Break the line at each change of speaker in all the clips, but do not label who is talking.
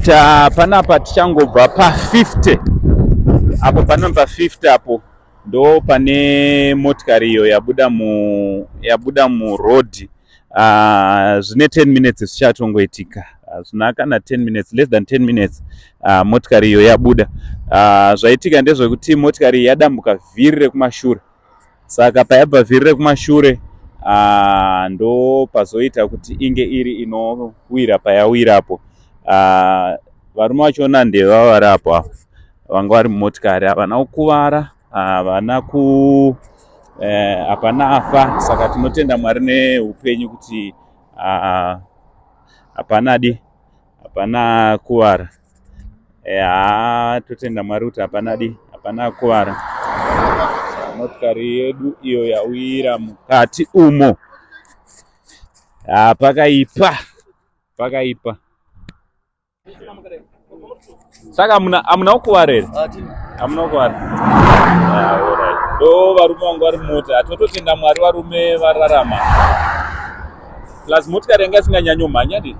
Ta panapa tichangobva pa 50 apo, panamba 50 apo ndo pane motikari iyo yabuda mu yabuda muroad. Zvine 10 minutes zvichatongoitika, hazvina kana 10 minutes, less than 10 minutes, motikari iyo yabuda. Zvaitika ndezvekuti motikari iyi yadambuka vhiri rekumashure. Saka payabva vhiri rekumashure, ndo pazoita kuti inge iri inowira payawirapo. Varume vachona ndeva vari apo avo vanga vari mumotikari, havana kukuvara, havana ku hapana afa. Saka tinotenda Mwari neupenyu kuti hapana di hapana kuvara. Ha, totenda Mwari kuti hapana di hapana kuvara. Motikari yedu iyo yawira mukati umo. Ha, pakaipa, pakaipa. Saka hamuna kukuvara here? Hamuna kukuvara? Alright. Ndo varume vangu vari mumota. Hatototenda Mwari, varume vararama. Plus motikari yanga isinganyanyomhanya di,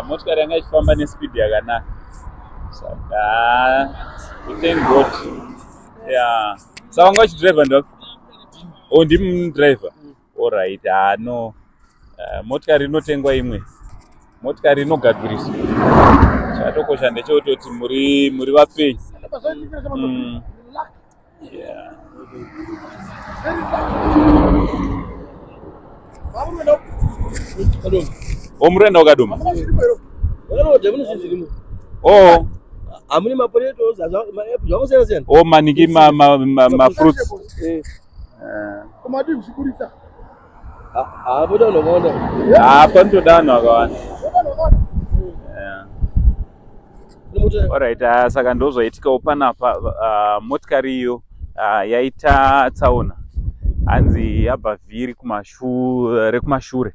motikari yanga ichifamba nespeed yakanaka. Saka we thank God. Yeah, saka vanga vachidhiraivha ndo? Oh, ndimi driver? Alright. Ha, no, motikari inotengwa imwe, motikari inogadziriswa. Chatokosha ndechekutoti muri vapenyu. Yeah. O, muri kuenda kuKadoma? Oh.
Hamuni mapotatoes, zvakasiyana siyana.
O, maniki mafruits.
Komadi kuchiburitsa.
Hapoda unokawanda.
Ha, panotoda vanhu vakawanda. Alright, saka ndo zvaitikawo panapa. Motikari iyo yaita tsaona, hanzi yabva vhiri rekumashure,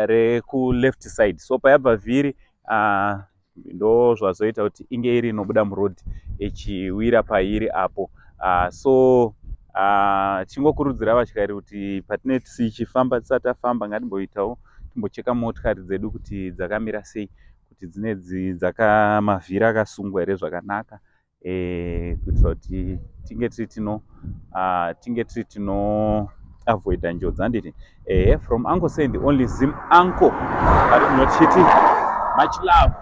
rekuleft side. So payabva vhiri, ndo zvazoita kuti inge iri inobuda muroad ichiwira pairi apo. So chingokurudzira vatyairi kuti patinenge tichifamba, tisati tafamba, ngatimboitawo timbocheka motikari dzedu kuti dzakamira sei, kuti dzine dzaka mavhiri akasungwa here zvakanaka, kuitira kuti tinge tiri tino avoida njodzi, handiti? From Uncle Saint, only Zim uncle, ari munochiti much love.